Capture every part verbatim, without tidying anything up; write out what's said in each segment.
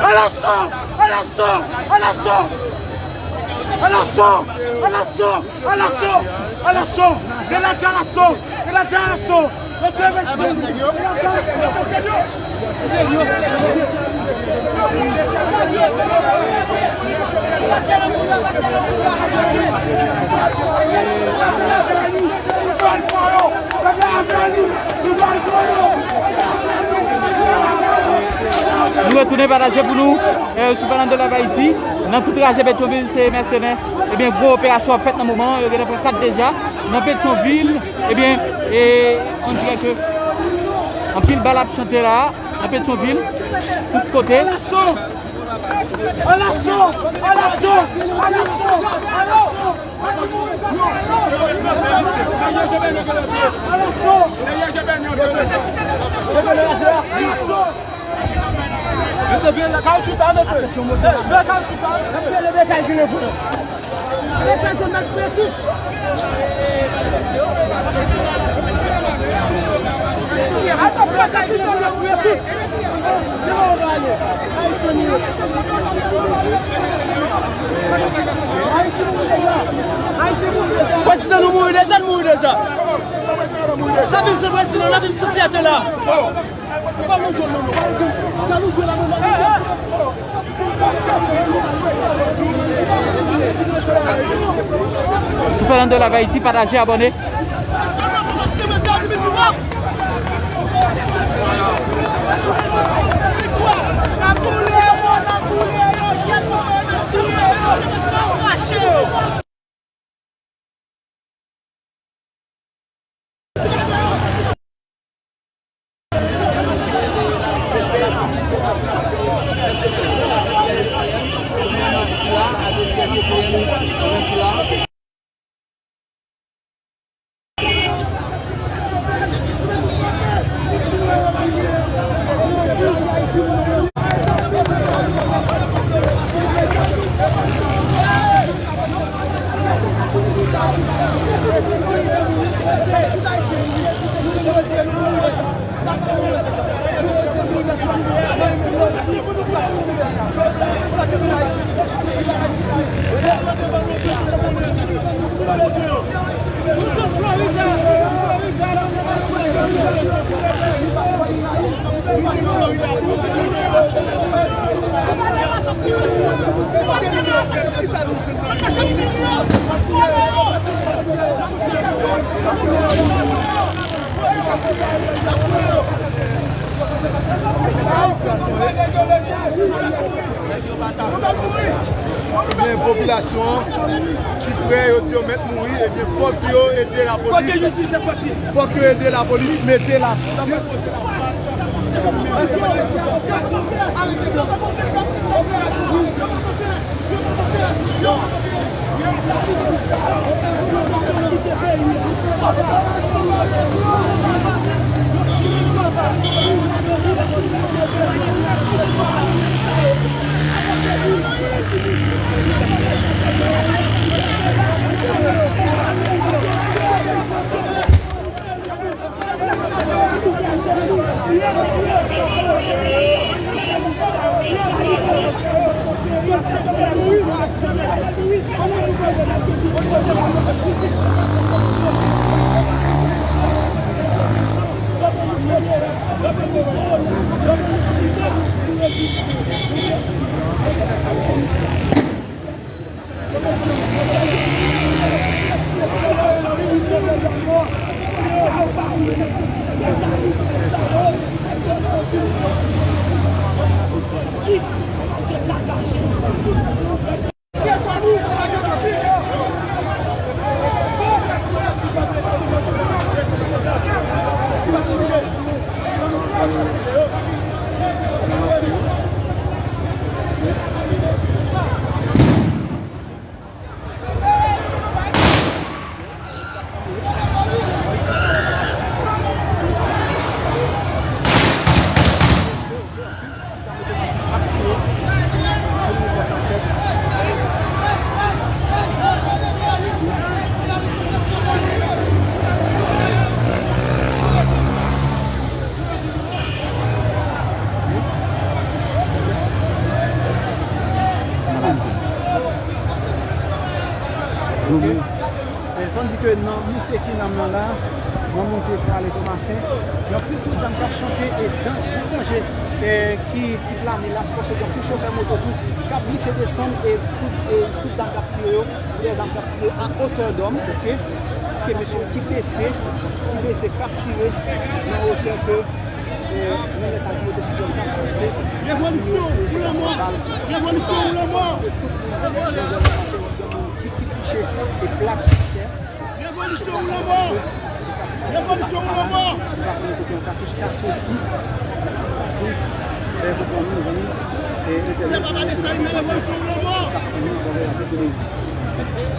Alaso! Alaso! Alaso! Alaso! Alaso! Alaso! Alaso! Grenadye alaso! Grenadye alaso! Retire mesye! Nou retounen pataje pou nou, eh, sou Fernando Live Haïti. Nan tout traje Petyonvil, se mèsenè. Ebyen, gwo operasyon ap fèt nan moman. Yo gentan pran kat deja. Nan Petyonvil, ebyen, e, on dirè ke anpil bal ap chante la, nan Petyonvil, tout kote. Alaso! Alaso! Alaso! Alaso! Mesye, vye kawoutchou sa, mesye. Vye kawoutchou sa, mesye. Prezidan, nou mouri deja, nou mouri deja. N ap viv sou prezidan, n ap viv sou fyète la. Sou Fernando Live Haïti, pataje, abòne. Ebyen, popilasyon an ki prè, yo di yo mèt mouri, ebyen, fòk yo ede lapolis. Fòk yo ede lapolis mete la. Ok. E, fò n di ke nan moute Kinam nan la, nan moute pou ale Tomasen, gen anpil kout zam k ap chante e dan, gwo danje, e, ki, ki plane la, se paske gen anpil chofè moto tou k ap glise desann e kout, e, kout zam k ap tire yo, se de zam k ap tire a otè dòm, ok, ke mesye ki bese, ki bese k ap tire nan otè ke, e, nan lè ta gen motosiklèt k ap pase. Revolisyon ou lanmò! Revolisyon ou lanmò! Ki, ki kouche e plat atè. Revolisyon ou lanmò! Revolisyon ou lanmò! Ou pa konnen kote yon katouch ka soti. Di, fè konprann nou, zanmi. E, entènèt, revolisyon ou lanmò!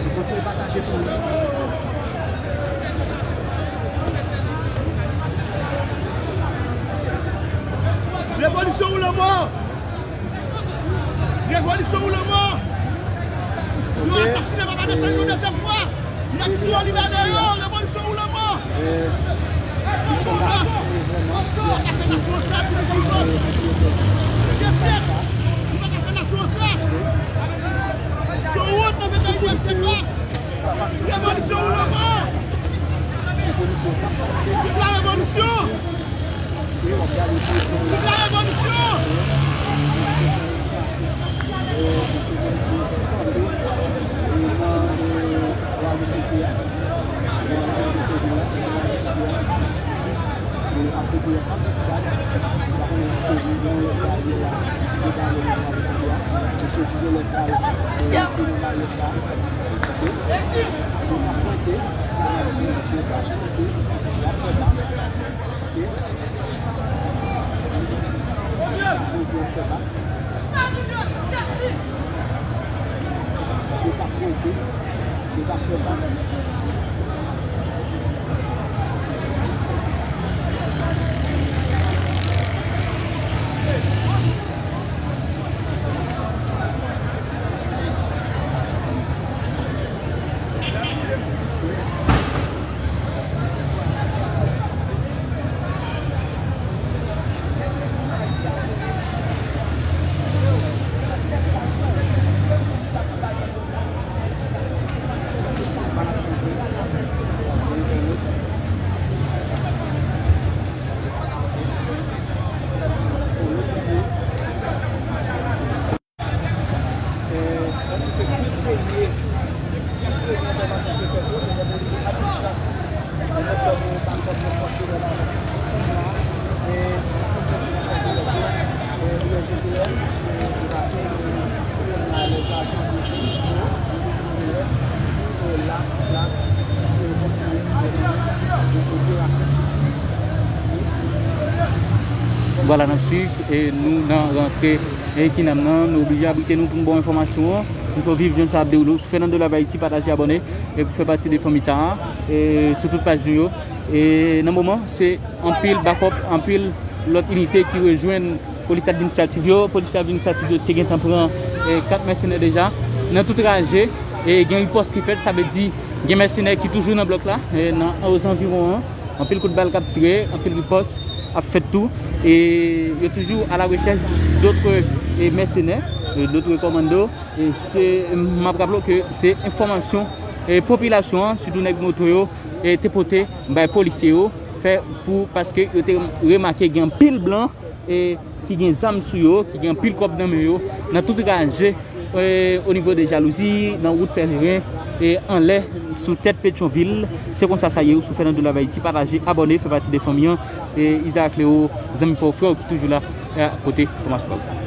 Se kontinye pataje pou nou. Revolisyon ou lanmò! Revolisyon ou lanmò! Yo asasinen Papa Desalin yon dezyèm fwa! Nèg Siyon libere yo! Revolisyon ou lanmò! Ankò, sa fè nasyon sa, ti moun. Jeste, nou pa ka fè nasyon sa! Se yon wont nan venn e yiyèm syèk la! Revolisyon ou lanmò! Viv la revolisyon! Viv la revolisyon! Vwala, n ap swiv, e nou nan rantre, e Kinam nan, nou oblije abrite nou pou n ba w enfòmasyon an. Nou fè w viv jan sa ap dewoule w sou Fernando Live Haïti, pataje, abòne, e pou fè pati de fanmi sa a, e sou tout paj nou yo. E nan moman, se anpil bakòp, anpil lòt inite ki rejwenn polis administratif yo. Polis administratif yo te gentan pran, e, kat mèsenè deja. Nan tout raje, e, gen ripòs ki fèt, sa vle di gen mèsenè ki toujou nan blòk la, e, nan ozanviwon an. Anpil kout bal k ap tire, anpil ripòs ap fèt tou. E yo toujou a la rechèch dòt, e, mèsenè, e, dòt kòmando. E se, m ap raple w ke se enfòmasyon, e, popilasyon an, sitou nèg moto yo, e, te pote bay polisye yo, fè pou, paske yo te remake gen anpil blan, e, ki gen zam sou yo, ki gen anpil kòb nan men yo, nan tout raje, e, o nivo de Jalouzi, nan wout Pèleren, e, anlè, sou tèt Petyonvil. Se konsa sa ye, ou sou Fernando Live Haïti, pataje, abòne, fè pati de fanmi an, e, Isaac Léo, zanmi pa w, frè w ki toujou la, e, a kote, Thomas Paul.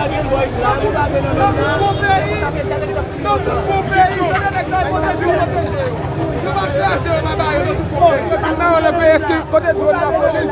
Nan tout bon peyi, nan tout bon peyi, kote nèg sa yo pote dwòl nan peyi, èske kote dwòl nan polis?